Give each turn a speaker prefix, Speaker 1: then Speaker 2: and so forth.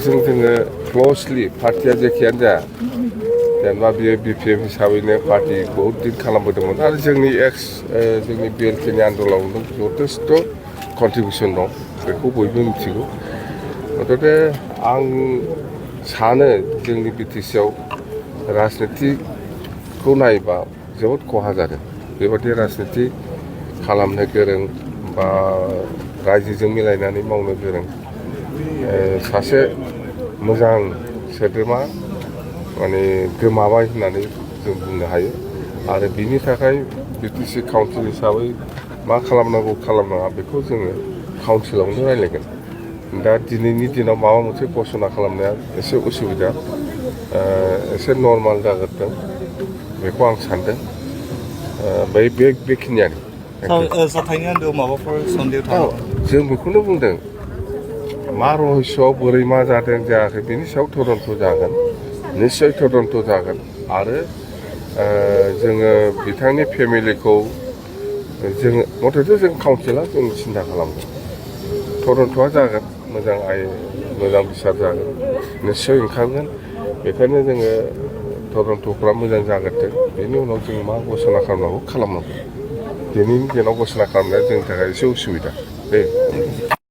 Speaker 1: जोङो क्ल'सलि पार्टिया जेखियानो जाया जेनेबा बियो BPF हिसाबैनो पार्टि बहुद दिन खालामबोदोंमोन आरो जोंनि जोंनि BLKनि आन्दोलनावनो जथेस्थ' कन्ट्रिबिउसन दं बेखौ बयबो मिथिगौ गथिखे आं सानो जोंनि BTCआव राजनितिखौ नायोबा जोबोद खहा जादों बेबादि राजनिति खालामनो गोरों बा रायजोजों मिलायनानै मावनो गोरों सासे मोजां सोद्रोमा माने गोमाबाय होननानै जों बुंनो हायो आरो बिनि थाखाय BTC काउन्सिल हिसाबै मा खालामनांगौ खालामनाङा बेखौ जोङो काउन्सिलावनो रायलायगोन दा दिनैनि दिनाव माबा मोनसे घोषणा खालामनाया एसे उसुबिदा एसे नर्माल जागोरदों बेखौ आं सानदों बेखिनियानो
Speaker 2: जाथायनि आन्दोआव माबाफोर सन्देह दं
Speaker 1: जों बेखौनो बुंदों मा रहस्यआव बोरै मा जादों जायाखै बिनि सायाव तदन्त जागोन निस्सय तदन्त जागोन आरो जोङो बिथांनि फेमिलिखौ जोङो मथथे जों काउन्सिला जों सिन्था खालामगोन तदन्तआ जागोन मोजां बिसार जागोन निस्सय ओंखारगोन बेखायनो जोङो तदन्तफ्रा मोजां जागोरथों बेनि उनाव जों मा घोषणा खालामनांगौ खालामनांगौ दिनैनि दिनाव घोषणा खालामनाया जोंनि थाखाय एसे उसुबिदा दे